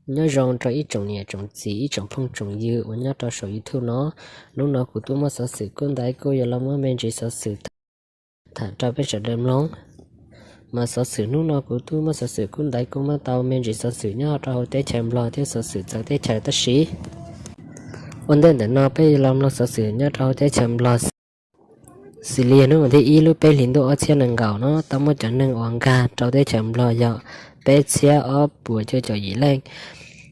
Nyob zoo rau ib tsoom niam tsoom txiv ib tsoom phooj tsoom ywg uas nyob rau saum YouTube no. Hnub no kuv twb muaj xov xwm kub ntaiv kuj yuav los muab me ntsis xov xwm tham rau peb sawv daws mloog. Mas xov xwm hnub no kuv twb muaj xov xwm kub ntaiv kuj muab tau me ntsis xov xwm nyob rau hauv teb chaws Nplog thiab xov xwm txawv teb chaws tab sis ua ntej ntawm no peb yuav los mloog xov xwm nyob rau hauv teb chaws Nplog. Xws li yog hnub vas thib ib lub peb hlis ntuj ob txhiab nees nkaum no tau muaj cov neeg uas nkag rau teb chaws Nplog yog peb txhiab ob puas cuaj caum yim leej,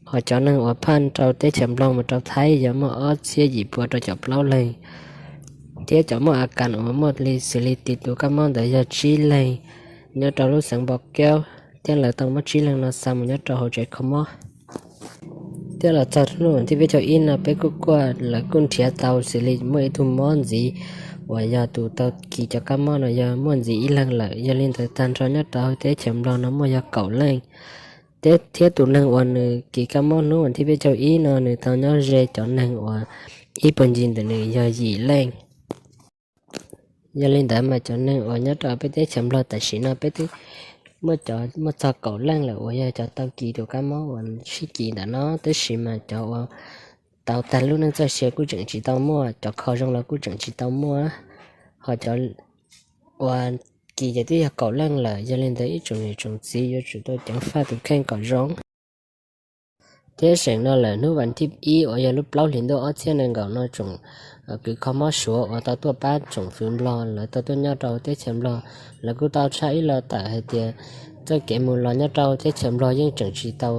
hos cov neeg uas phaj rau teb chaws Nplog mus rau Thaib yog muaj ob txhiab yim pua rau caum plaub leeg, thiab cov muaj a kas uas muaj li xws li tis tus kab mob ntawd yog tsib leeg nyob rau lub xeev Npo Kaub, thiab lawv tau muab tsib leeg no xa mus nyob rau hauv tsev kho mob. Thiab los txog hnub vas thib peb caug ib no peb kuj kuaj lawv kuj nrhiav tau xws li muaj ib tug mob ntxiv uas yog tus tau kis cov kab mob no yog muaj ntxiv ib leeg lawm. Yog li ntawd tag nrho nyob rau hauv teb chaws Nplog no muaj yog kaum leej. Thiab tus neeg uas nws kis kab mob hnub vas thib peb caug ib no nws tau nyob ze cov neeg uas ib puag ncig ntawm nws yog yim leej. Yog li ntawd mas cov neeg uas nyob rau peb teb chaws Nplog tam sim no peb twb muaj cov muaj txog kaum leej lawm uas yog cov tau kis tus kab mob uas sib kis ntawm no, tab sis mas cov uas tau tag lub neej txoj sia kuj tseem tsis tau muaj, cov kho zoo los kuj tseem tsis tau muaj, hos cov uas kis ces twb yog kaum leej lawm. Yog li ntawd ib tsoom niam tsoom txiv yuav tsum tau ceev faj tus kheej kom zoo. Thiab seem no lawm hnub vas thib ib uas yog lub plaub hlis ntuj ob txhiab nees nkaum no tsoom kws kho mob Suav uas tau tuaj pab tsoom fwv Nplog lawv tau tuaj nyob rau teb chaws Nplog, lawv kuj tau tshaj ib lo tawm hais tias txoj kev mus los nyob rau teb chaws Nplog yeej tseem tsis tau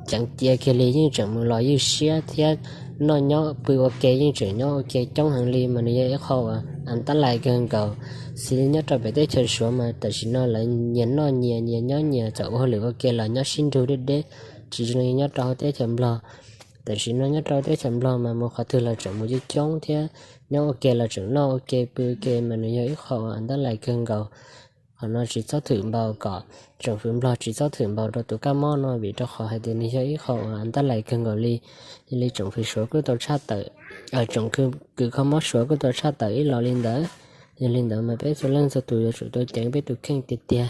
ceev cia kiag li, yeej tseem mus los ywj siab thiab noj nyob pw ua ke yeej tseem nyob ua ke coob heev li mas nws yog ib qho uas antab lais kawg nkaus. Xws li nyob rau pem teb chaws Suav mas tam sim no lawv nyias noj nyias, nyias nyob nyias, txawm ua hauj lwm ua ke los nyob sib nrug deb deb, tsis zoo li nyob rau hauv teb chaws Nplog. Tam sim no nyob rau teb chaws Nplog mas mus qhov twg los tseem mus coob coob thiab nyob ua ke los tseem noj ua ke pw ua ke mas nws yog ib qho uas antab lais kawg nkaus. Qhov no tsis txhob thwm npaum kom tsoom fwv Nplog tsis txhob thwm npaum rau tus kab mob no vim rau qhov hais tias nws yog ib qho uas antab lais kawg nkaus li. Yog li tsoom fwv Suav kuj tau tshaj tawm, tsoom kws kho mob Suav kuj tau tshaj tawm ib lo li ntawd. Yog li ntawd mas peb txhua leej txhua tus yuav tsum tau ceev peb tus kheej tiag tiag.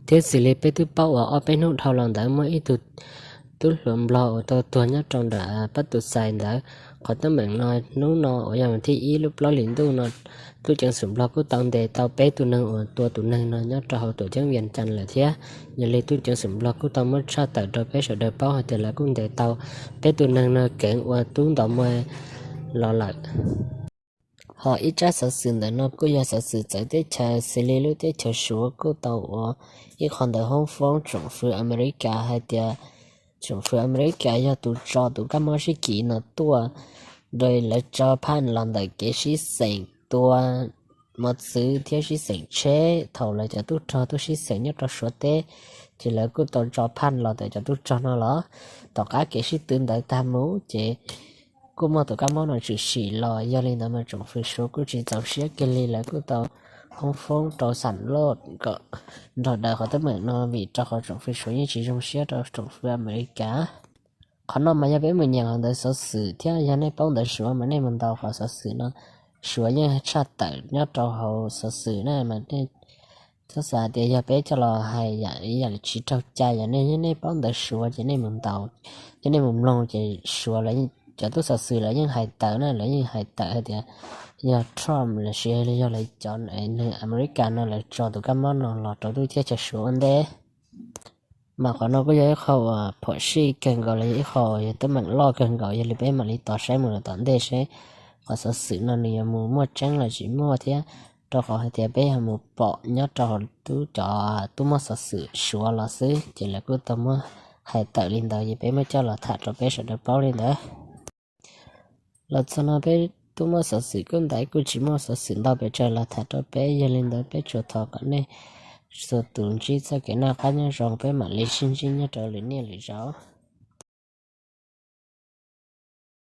Thiab xws li peb twb paub uas ob peb hnub dhau los ntawd muaj ib tug tub hluas Nplog uas tau tuag nyob rau nram pab tus xais ntawd. Qhov teeb meem no hnub no uas yog vas thib ib lub plaub hlis ntuj no tub ceev xwm Nplog kuj tau ntes tau peb tus neeg uas tua tus neeg no nyob rau hauv tuam ceeb Vias Cas lawm thiab. Yog li tub ceev xwm Nplog kuj tau muab tshaj tawm rau peb sawv daws paub hais tias lawv kuj ntes tau peb tus neeg no keev ua tub ntaus muag los lawm. Hos ib tsab xov xwm ntawm no kuj yog xov xwm txawv teb chaws xws li lub teb chaws Suav kuj tau ua ib qho ntawv hoob foob tsoom fwv Amelikas hais tias tsoom fwv Amelikas yog tus tso tus kab mob sib kis no tuaj, lawv tso phaj los ntawm kev sib xeem tua mos txwv thiab sib xeem tsheb thaum lawv cov tub rog tuaj sib xeem nyob rau Suav teb, ces lawv kuj tau tso phaj los ntawm cov tub rog no los. Tom qab kev sib tw ntawd tag mus ces kuj muaj tus kab mob no tshwm sim los. Yog li ntawd mas tsoom fwv Suav kuj tsis txaus siab kiag li, lawv kuj tau hoob foob rau xam loj kom nrog daws qhov teeb meem no vim rau qhov tsoom fwv Suav yeej tsis zoo siab rau tsoom fwv Amelikas. Qhov no mas yog peb mus nyeem hauv ntawv xov xwm thiab yog nej paub ntawv Suav mas nej mus ntaus qhov xov xwm no, Suav yeej tshaj tawm nyob rau hauv xov xwm na mas nej txhob xav hais tias yog peb coj los hais yam ib yam tsis raug cai. Yog nej, nej paub ntawv Suav ces nej mus ntaus, ces nej mus mloog ces Suav cov tub xov xwm lawv yeej hais tawm na, lawv yeej hais tawm hais tias yog Trump los sis yog lawv cov neeg Amelikas no lawv tso tus kab mob no los rau lub teb chaws Suav ua ntej. Mas qhov no kuj yog ib qho uas phom sij kawg nkaus los yog ib qho uas yog teeb meem loj kawg nkaus. Yog li peb mam li tos saib mus lawm tom ntej seb qhov xov xwm no nws yuav mus muaj tseeb los tsis muaj thiab, rau qhov hais tias peb yog mus pom nyob rau hauv tub cov tub muab xov xwm Suav los xwb ces lawv kuj tau muab hais tawm li ntawd, ces peb muab coj los tham rau peb sawv daws paub li ntawd. Los txog no peb tub muab xov xwm kuj ntaiv kuj tsis muaj xov xwm ntau pes tsawg los tham rau peb, yog li ntawd peb tsuas thov kom nej txhua tus ntsib txoj kev noj qab nyob zoo, peb mam li sib ntsib nyob rau lwm niaj lwm zaus.